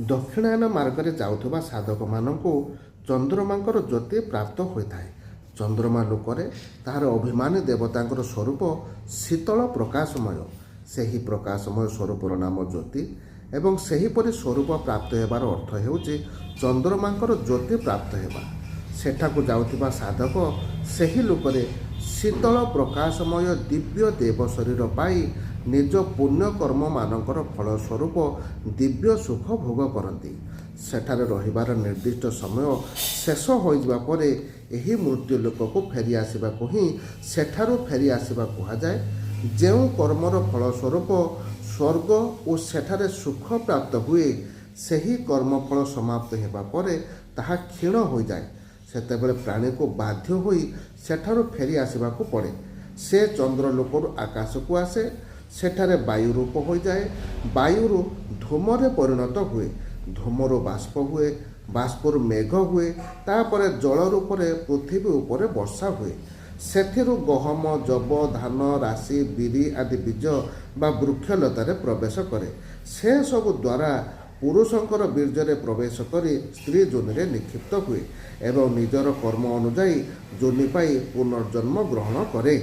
ଦକ୍ଷିଣାୟନ ମାର୍ଗରେ ଯାଉଥିବା ସାଧକମାନଙ୍କୁ ଚନ୍ଦ୍ରମାଙ୍କର ଜ୍ୟୋତି ପ୍ରାପ୍ତ ହୋଇଥାଏ। ଚନ୍ଦ୍ରମା ଲୋକରେ ତାହାର ଅଭିମାନୀ ଦେବତାଙ୍କର ସ୍ୱରୂପ ଶୀତଳ ପ୍ରକାଶମୟ। ସେହି ପ୍ରକାଶମୟ ସ୍ୱରୂପର ନାମ ଜ୍ୟୋତି ଏବଂ ସେହିପରି ସ୍ୱରୂପ ପ୍ରାପ୍ତ ହେବାର ଅର୍ଥ ହେଉଛି ଚନ୍ଦ୍ରମାଙ୍କର ଜ୍ୟୋତି ପ୍ରାପ୍ତ ହେବା। ସେଠାକୁ ଯାଉଥିବା ସାଧକ ସେହି ଲୋକରେ ଶୀତଳ ପ୍ରକାଶମୟ ଦିବ୍ୟ ଦେବ ଶରୀର ପାଇ ନିଜ ପୁଣ୍ୟକର୍ମମାନଙ୍କର ଫଳସ୍ୱରୂପ ଦିବ୍ୟ ସୁଖ ଭୋଗ କରନ୍ତି। ସେଠାରେ ରହିବାର ନିର୍ଦ୍ଦିଷ୍ଟ ସମୟ ଶେଷ ହୋଇଯିବା ପରେ ଏହି ମୃତ୍ୟୁ ଲୋକକୁ ଫେରି ଆସିବାକୁ ହିଁ ସେଠାରୁ ଫେରି ଆସିବା କୁହାଯାଏ। ଯେଉଁ କର୍ମର ଫଳସ୍ୱରୂପ ସ୍ୱର୍ଗ ଓ ସେଠାରେ ସୁଖ ପ୍ରାପ୍ତ ହୁଏ, ସେହି କର୍ମଫଳ ସମାପ୍ତ ହେବା ପରେ ତାହା କ୍ଷୀଣ ହୋଇଯାଏ। ସେତେବେଳେ ପ୍ରାଣୀକୁ ବାଧ୍ୟ ହୋଇ ସେଠାରୁ ଫେରି ଆସିବାକୁ ପଡ଼େ। ସେ ଚନ୍ଦ୍ରଲୋକରୁ ଆକାଶକୁ ଆସେ। ସେଠାରେ ବାୟୁ ରୂପ ହୋଇଯାଏ। ବାୟୁରୁ ଧୂମରେ ପରିଣତ ହୁଏ। ଧୂମରୁ ବାଷ୍ପ ହୁଏ। ବାଷ୍ପରୁ ମେଘ ହୁଏ। ତାପରେ ଜଳ ରୂପରେ ପୃଥିବୀ ଉପରେ ବର୍ଷା ହୁଏ। ସେଥିରୁ ଗହମ, ଯବ, ଧାନ, ରାଶି, ବିରି ଆଦି ବୀଜ ବା ବୃକ୍ଷଲତାରେ ପ୍ରବେଶ କରେ। ସେସବୁ ଦ୍ୱାରା ପୁରୁଷଙ୍କର ବୀର୍ଯ୍ୟରେ ପ୍ରବେଶ କରି ସ୍ତ୍ରୀ ଯୋନିରେ ନିକ୍ଷିପ୍ତ ହୁଏ ଏବଂ ନିଜର କର୍ମ ଅନୁଯାୟୀ ଯୋନି ପାଇ ପୁନର୍ଜନ୍ମ ଗ୍ରହଣ କରେ।